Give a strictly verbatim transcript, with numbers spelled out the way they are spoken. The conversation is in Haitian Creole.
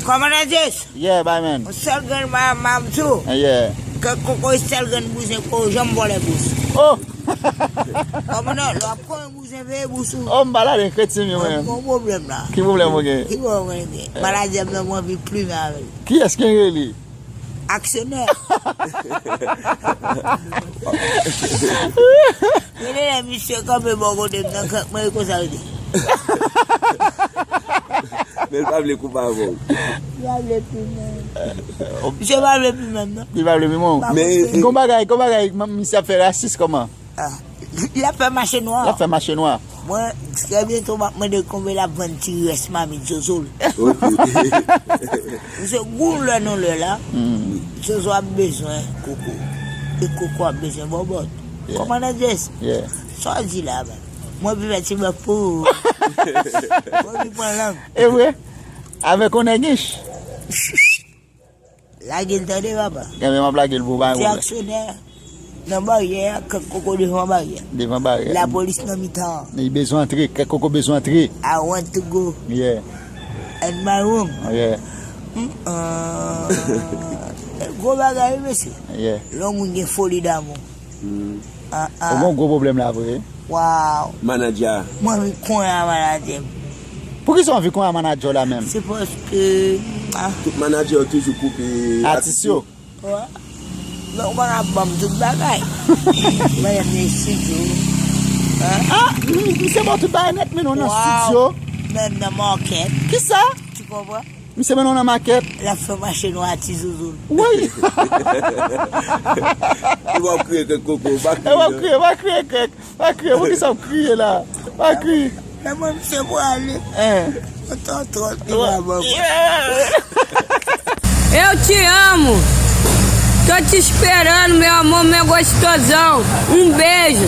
Kòmandan Jess. Yeah, bay men. Yon sèl grenn ma- mam tou. Yeah. Kèk koko, yon sèl grenn bouzen ko janm vòlè bous. Oh! Kòmandan, lè w ap konyen bouzen, veye bous ou. Oh, m pa ladan kreti m yo, mwen. Yon pwoblèm la. Ki pwoblèm ou gen? Ki pwoblèm ou gen? Maladi ap nan mwen anvi plimen avè l. Kiyès ki rele? Aksyonè. Genlè misye kanpe bò kote m nan, kòk mwen konsa l di. Men l pa vle koupe avè w. Li pa vle pi menm. Misye pa vle pi menm, non. Li pa vle pi menm. Men gon bagay, gon bagay, misye ap fè rasis kòman? Ah, l ap fè mache nwa. L ap fè mache nwa. Mwen, trè byento, m ap mande konbyen l ap vann ti rès mamit zozo l. Ok. Misye, gon lè nan lè la, zozo ap bezwen koko. E koko ap bezwen bòbòt. Yeah. Kòmandan Jess? Yeah. Sa w di la, man? Mwen pi fè ti bòf pou ou. Mwen pi pran lang. E vre? Avèk yon nèg ench. Lage l tande, papa. Ebyen, m ap lage l pou ou, pa gen pwoblèm. Ti aksyonè nan baryè a, kèk koko devan baryè a. Devan baryè a. Lapolis nan mitan an. Li bezwen antre, kèk koko bezwen antre. I want to go. Yeah. In my room. Yeah. Mm, ah. Gwo bagay, wi, mesye. Yeah. Lè yon moun gen foli damou. Ah, ah. Ou gen yon gwo pwoblèm la vre. Waw. Manadjè a. Mwen anvi konyen a manadjè m. Poukisa w anvi konyen a manadjè w la menm? Se paske, ah. Tout manadjè yo toujou koupe atis yo. Wè. Men ou pa ka ban m tout bagay. Mwen menm nan estidyo. Hein? Ah, m- misye ba w tout bagay nèt, men nou nan estidyo. Menm nan makèt. Kisa? Tu comprends? Misye mennen w nan makèt. L ap fè mache nwa ti zouzoun. Woy! Epi w ap kriye kèk koko, pa kriye. Epi w ap kriye, pa kriye kèk, pa kriye. Poukisa w ap kriye la? Pa kriye. Lè mwen misye prale. Hein. Tonton, li pa ban mwen. Yeah! Eu te amo. Tô te esperando, meu amor, meu gostosão. Um beijo.